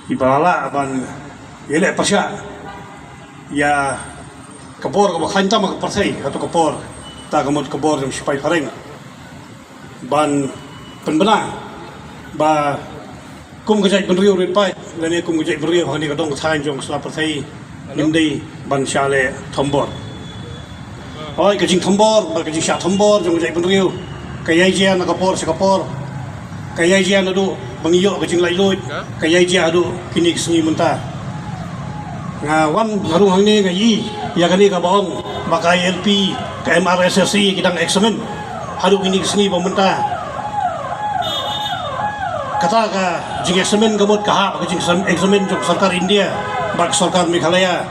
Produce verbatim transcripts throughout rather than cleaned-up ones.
Iba la lah ban ïaleh pyrshah ïa ka bor kaba khlaiñ tam ha ka pyrthei, hato ka por, ta ka mut ka bor jong sipai phareng, ban pynbna ba kum ka jaitbynriew rit paid lane kum ka jaitbynriew ha kane ka dong ka thaiñ jong ka sla pyrthei, ngim dei ban shah leh thombor. Hooid, ka jingthombor bad ka jingshah thombor jong ka jaitbynriew ka ïai jia na ka por sha ka por. Ka ïai jia naduh ba ngi ïoh ka jinglaitluid, ka ïai jia haduh kine ki sngi mynta. Nga wan nga rung hangne nga ïohi ïa kane kaba ong ba ka I L P, ka M R S S A ki dang examine haduh kine ki sngi ba mynta. Kata ka jingexamine ka mut ka hap ka jingexamine jong ka sorkar India bad ka sorkar Meghalaya.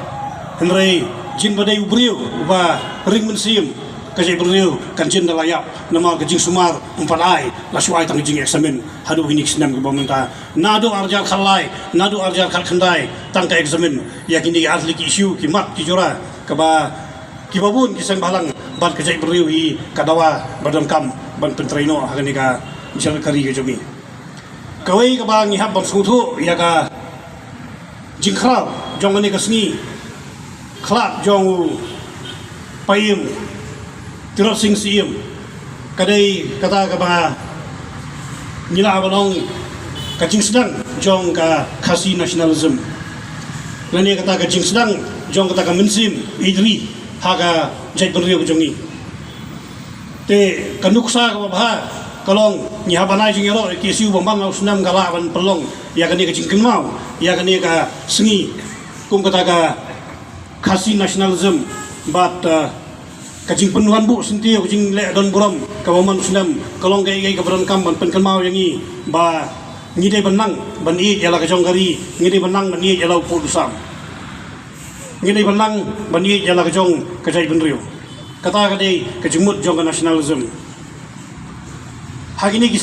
Hynrei jin ba dei u briew uba ring mynsiem, ka jaitbynriew kan jin da la ïap namar ka jingsumar ym pat ai, la shu ai tang ka jingexamine haduh kine ki snem kiba mynta. Naduh arhajar khatlai, naduh arhajar khatkhyndai tang ka examine ïa kine ki artylli ki issue, ki mat ki jura kaba kiba bun ki seng bhalang bad ka jaitbynriew hi ka dawa ba donkam ban pyntrei noh ha kane ka jingshakri ka jong ngi. Kawei kaba ngi hap ban sngewthuh ïa ka jingkhraw jong kane ka sngi khlad jong u Paiem Tirot Sing Syiem ka dei kata kaba ngi lah ban ong ka jingsdang jong ka Khasi nationalism, lane kata ka jingsdang jong kata ka mynsiem ïeit ri ha ka jaitbynriew ka jong ngi. Te ka nuksa kaba bha ka long ngi hap ban ai jingïaroh ïa ka K S U ba man la u snem ka lah ban pynlong ïa kane ka jingkynmaw ïa kane ka sngi kum kata ka Khasi nationalism bad, eh, ka jingpynwan buh syntiew, ka jingleh don burom kaba man u snem ka long kaei kaei kaba donkam ban pynkynmaw ïa ngi ba ngi dei ban nang ban ïeit ïa la ka jong ka ri, ngi dei ban nang ban ïeit ïa la u pud u sam, ngi dei ban nang ban ïeit ïa la ka jong ka jaitbynriew. Kata ka dei ka jingmut jong ka nationalism. Ha kine ki